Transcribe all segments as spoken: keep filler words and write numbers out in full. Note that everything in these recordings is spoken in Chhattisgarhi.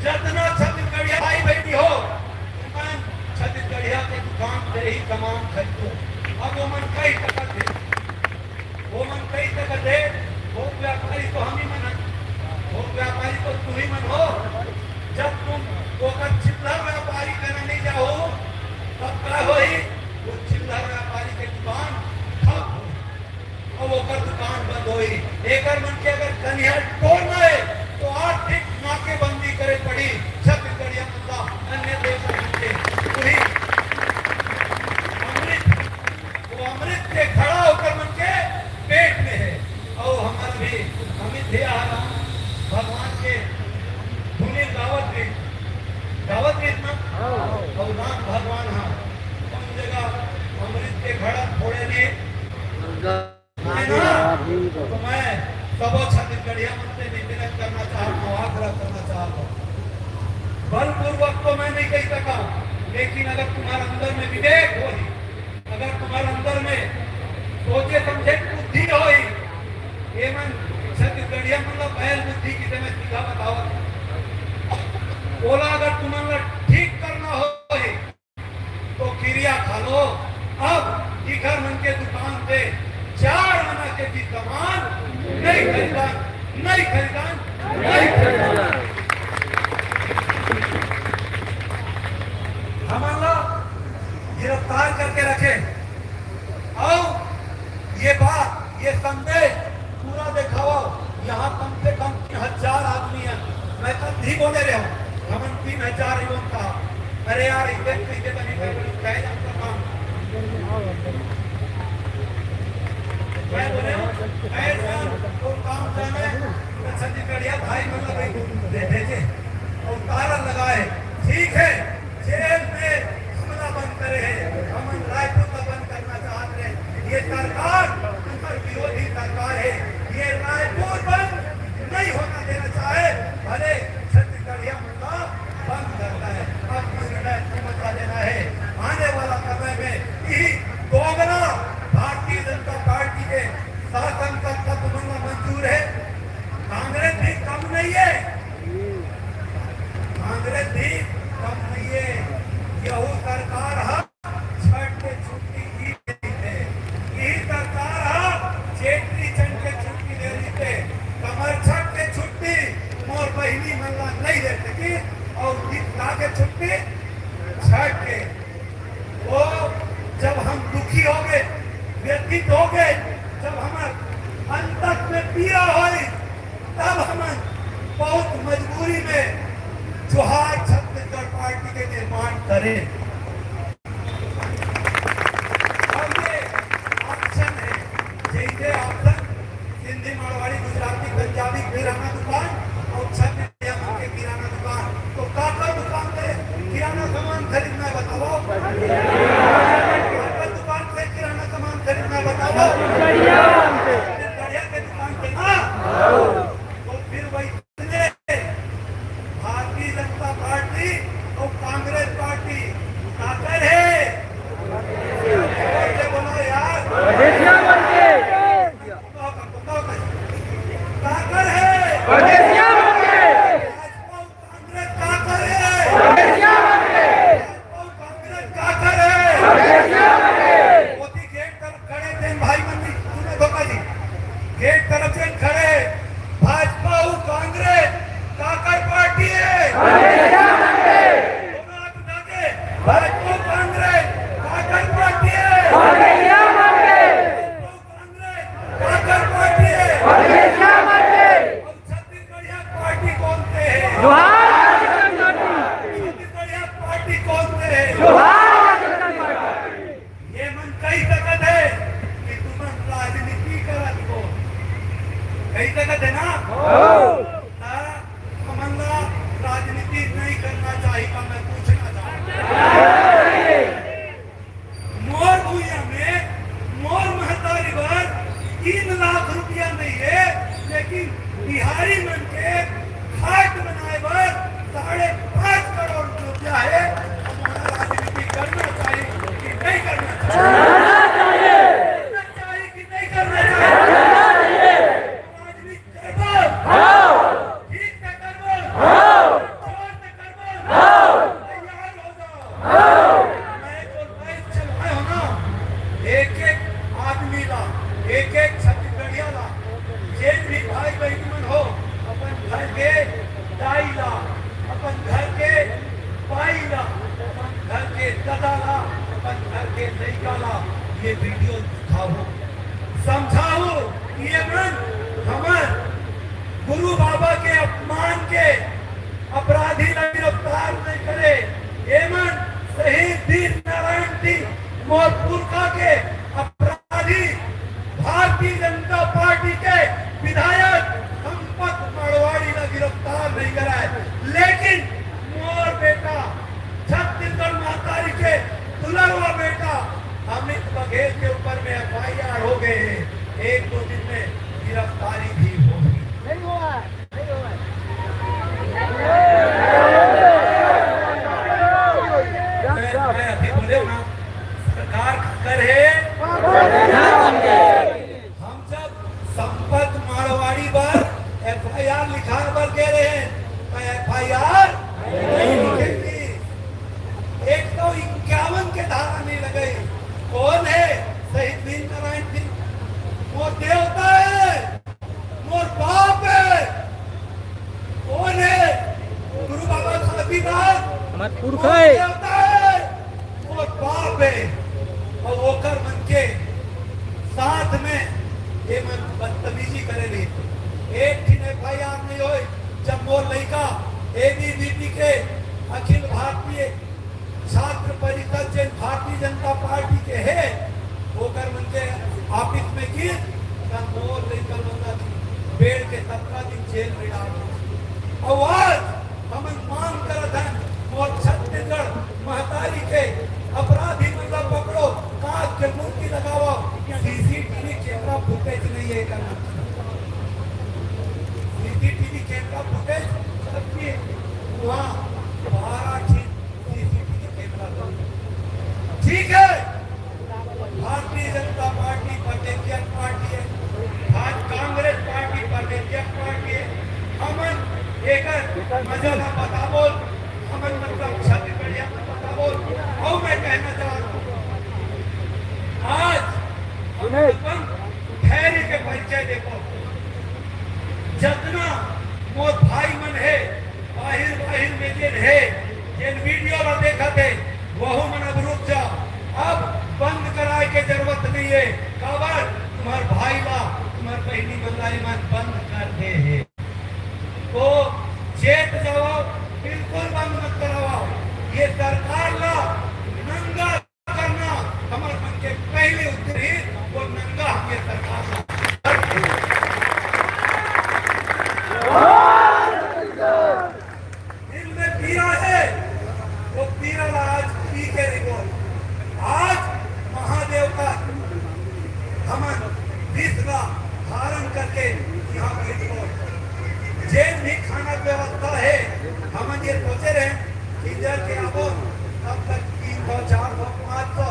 जतना छत्तीसगढ़िया भाई बहिनी हो, तुमन छत्तीसगढ़िया के दुकान से ही सामान खरीदो। अब ओमन कहि सकत हे, ओमन कहि सकत हे, थोक व्यापारी तो हम ही मन हन, थोक व्यापारी तो तुही मन हो। जब तुम ओकर चिल्लर व्यापारी करा नहीं जाओ, तब का होही? वो चिल्लर व्यापारी के दुकान ठप होही। अब ओकर दुकान बंद होई। एकर मन के अगर कनिहा टोरना हे, तो आर्थिक नाकेबंदी करे पड़ी। छत्तीसगढ़िया मन ला अन्य देश मन के वही अमृत, वो अमृत के घड़ा ओकर मन के पेट में हे। अउ हमर भी अमित भैया ह भगवान के धुनी गावत रहिस, गावत रहिस ना। अउ राम भगवान ह कौन जगह अमृत के घड़ा फोड़े नहीं। मैं ना, तो मैं सबो छत्तीसगढ़िया मन से निवेदन करना चाहत हूँ, आग्रह करना चाहत हूँ। बलपूर्वक तो मैं नहीं कह सका, लेकिन अगर तुम्हारे अंदर में विवेक होही, अगर तुम्हारे अंदर में सोचे समझे बुद्धि होही, ये मन छत्तीसगढ़िया मन ला बैल बुद्धि की, मैं सीधा बतावत हूँ। ओला अगर तुमन ला ठीक करना होही, तो किरिया खा लो, अब इखर मन के दुकान से चार आना के भी सामान नहीं खरीदन, नहीं खरीदन, नहीं खरीदन। हमन ला गिरफ्तार करके रखे। अउ ये बात, ये संदेश पूरा देखावा। यहाँ कम से कम तीन हजार आदमी है। मैं कल भी बोले रहे हूँ, हमन तीन हजार ही बोलता। अरे यार, इधर कहीं के बनी, मैं बोली, कहे जाता काम। मैं बोले हूँ, कहे जान, तो काम जाने, तो छत्तीसगढ़िया भाई मतलब एक दे भेजे। और ताला लगाए, ठीक है, जेल में हमला बंद करे हैं, हमन रायपुर का बंद करना चाहत रहे। ये सरकार उनकर विरोधी सरकार है, ये रायपुर बंद नहीं होना देना चाहे, भले छत्तीसगढ़िया मुद्दा बंद करता है। अब निर्णय मचा देना है। आने वाला समय में यही दोगुना भारतीय जनता पार्टी के शासन का तत्व मंजूर है। कांग्रेस भी कम नहीं है, कांग्रेस भी कम नहीं है। यहू सरकार ह छठ के छुट्टी ही देथे। यही सरकार ह चेट्री चंड के छुट्टी दे देथे। कमर छठ के छुट्टी मोर बहिनी मन ला नहीं दे सकी। और किस का के छुट्टी? छठ के। वो जब हम दुखी हो गए, व्यथित हो गए, जब हमारे अंत में पीड़ा हुई, तब हम बहुत मजबूरी में जोहार छत्तीसगढ़ पार्टी के निर्माण करें। और ये ऑप्शन है, जैसे ऑप्शन सिंधी, मारवाड़ी, गुजराती, पंजाबी किराना दुकान और छत्तीसगढ़िया मन के किराना दुकान। तो काकर दुकान से किराना सामान खरीदना है बताओ? काकर दुकान से किराना सामान खरीदना है बताओ? छत्तीसगढ़िया के दुकान से ना। तो फिर वही भारतीय जनता पार्टी और कांग्रेस पार्टी काकर है? जोर से बोलो यार। काकर है? भाजपा कांग्रेस काकर है? भाजपा कांग्रेस काकर है? ओती गेट तरफ खड़े तेन भाई मन नहीं सुने धोखा जी। गेट तरफ से खड़े भाजपा अउ कांग्रेस काकर पार्टी है? दोनों हाथ उठा के, भाजपा कांग्रेस काकर पार्टी है? कांग्रेस काकर पार्टी है? और छत्तीसगढ़िया पार्टी कौन से है? छत्तीसगढ़िया पार्टी कौन से है? ये मन कही सकत है कि तुमन राजनीति करत हो, कही सकत है ना? हाँ। हमन ला राजनीति नहीं करना चाहिए, मैं पूछना चाहूँ। मोर भुइयां में मोर महतारी बर तीन लाख रुपया नहीं है, लेकिन बिहारी मन के खाट बनाए बर साढ़े पाँच करोड़ रुपया है। हमन ला राजनीति करना चाहिए कि नहीं करना चाहिए? करना चाहिए कि नहीं करना चाहिए? राजनीति करबो? ठीक से करबो? जोर दाई ला, अपन घर के बाई ला, अपन घर के ददा ला, अपन घर के लइका ला ये वीडियो दिखाओ, समझाओ कि ये मन हमर गुरु बाबा के अपमान के अपराधी ला गिरफ्तार नहीं करे। ये मन शहीद वीर नारायण सिंह मोर पुरखा के अपराधी भारतीय जनता पार्टी के विधायक संपत मारवाड़ी ला गिरफ्तार नहीं कराए, लेकिन मोर बेटा छत्तीसगढ़ महतारी के दुलरवा बेटा अमित बघेल के ऊपर में एफ आई आर हो गए हैं। एक दो दिन में गिरफ्तारी भी होगी। नहीं हुआ है। मैं, मैं अभी बोले ना, सरकार का कर है। हम जब संपत मारवाड़ी पर एफ आई आर लिखा बर गे रहे, तो एफ आई आर नहीं लिखे थी। एक सौ इक्यावन के धारा नहीं लगाई। कौन है शहीद वीर नारायण सिंह? वो देवता है। मोर बाप है। कौन है? गुरु बाबा घासीदास हमार पुरखा मोर है। देवता है, मोर बाप है। और ओकर मन के साथ में ये मन बदतमीजी करे रही। एक ठिन एफ आई आर नहीं होई। जब मोर लइका ए बी वी पी के अखिल भारतीय छात्र परिषद जेन भारतीय जनता पार्टी के हे, ओकर मन के ऑफिस में गिस, त मोर लइका मन ला बेड़ के सतरा दिन जेल में डाल दिस। अउ आज हमन मांग करत हन, मोर छत्तीसगढ़ महतारी के अपराधी मन ला पकड़ो, कांच के मूर्ति लगावो, C C T V camera footage नहीं है एकर मन। C C T V camera footage सबके वहाँ बारह ठीक C C T V camera लगे। ठीक है, भारतीय जनता पार्टी परदेसिया पार्टी है, आज कांग्रेस पार्टी परदेसिया पार्टी है। हमन एकर मजा ला बताबो, हमन मतलब छत्तीसगढ़िया ला बताबो। अउ मैं कहना चाहत हूँ, आज हम अपन धैर्य के परिचय देखो, जतना मोर भाई मन है, बाहिर, बाहिर में जेन है, जेन वीडियो ला देखत है, वहू मन अब रुक जाओ। अब बंद कराए के जरूरत नहीं है। काबर? तुम्हार भाई ला, तुम्हार बहिनी मन ला ये मन बंद कर दे है। तो चेत जाओ, बिल्कुल बंद मत कराओ। ये सरकार ला नंगा करना हमर मन के पहले उत्तर ही वो नंगा हमर सरकार ला। दिल में पीरा है, वो पीरा ला आज पी के रिबो। आज महादेव का हमन विष ला धारण करके यहाँ बैठो। जेन भी खाना व्यवस्था है, हमन ये सोचे रहे, किंजर के आबो, तब तक तीन सौ, चार सौ, पाँच सौ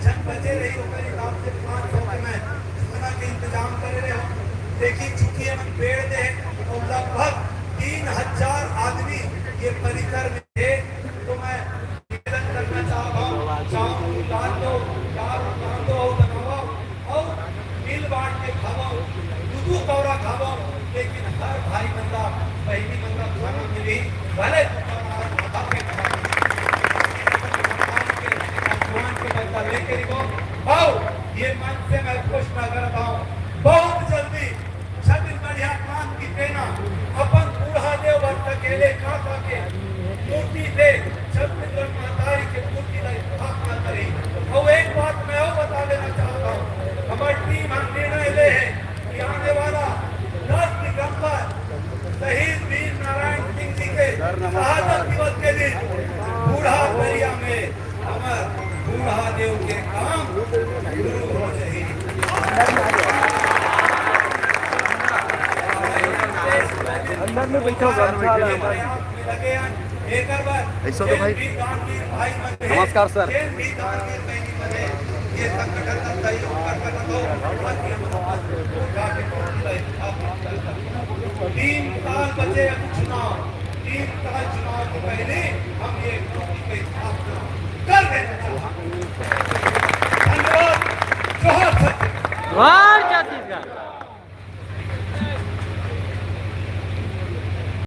झन बचे रही, ओकर हिसाब से पाँच सौ के मैं खाना के इंतजाम करे रहे हूँ। लेकिन चूंकि हमन बेड़ दे हैं, तो लगभग तीन हजार आदमी ये परिसर में थे। तो मैं निवेदन करना चाहता हूँ, चाउर उतार दो, दाल उतार दो, बनाओ। अउ मिल बांट के खावो, दू दू कौरा खावो, लेकिन हर भाई मन ला, बहिनी मन ला खाना मिली, भले दू कौरा आज आधा पेट खावो। भगवान के, भगवान के बदला लेके रिबो। अउ ये मन से मैं घोषणा करता हूँ, बहुत जल्दी छत्तीसगढ़िया क्रांति सेना अपन बूढ़ा देव बर सकेले काका के मूर्ति से छत्तीसगढ़ महतारी के मूर्ति ला स्थापना करी। अउ एक बात मैं अउ बता देना चाहता हूँ, हमर टीम हम निर्णय ले है कि आने वाला दस दिसंबर शहीद वीर नारायण सिंह जी के शहादत दिवस के दिन बूढ़ा दरिया में हमर बूढ़ा देव के काम शुरू हो जाही। अंदर में बैठा हुआ है, अच्छा लग रहा है। एकर बर ऐसा तो भाई। नमस्कार सर। ये संगठन का सहयोग कर सकत हो, बस ये तीन साल बचे अब चुनाव। तीन साल चुनाव के पहले हम ये पार्टी का स्थापना कर देना चाहते हैं। धन्यवाद। जोहार छत्तीसगढ़। जोहार छत्तीसगढ़।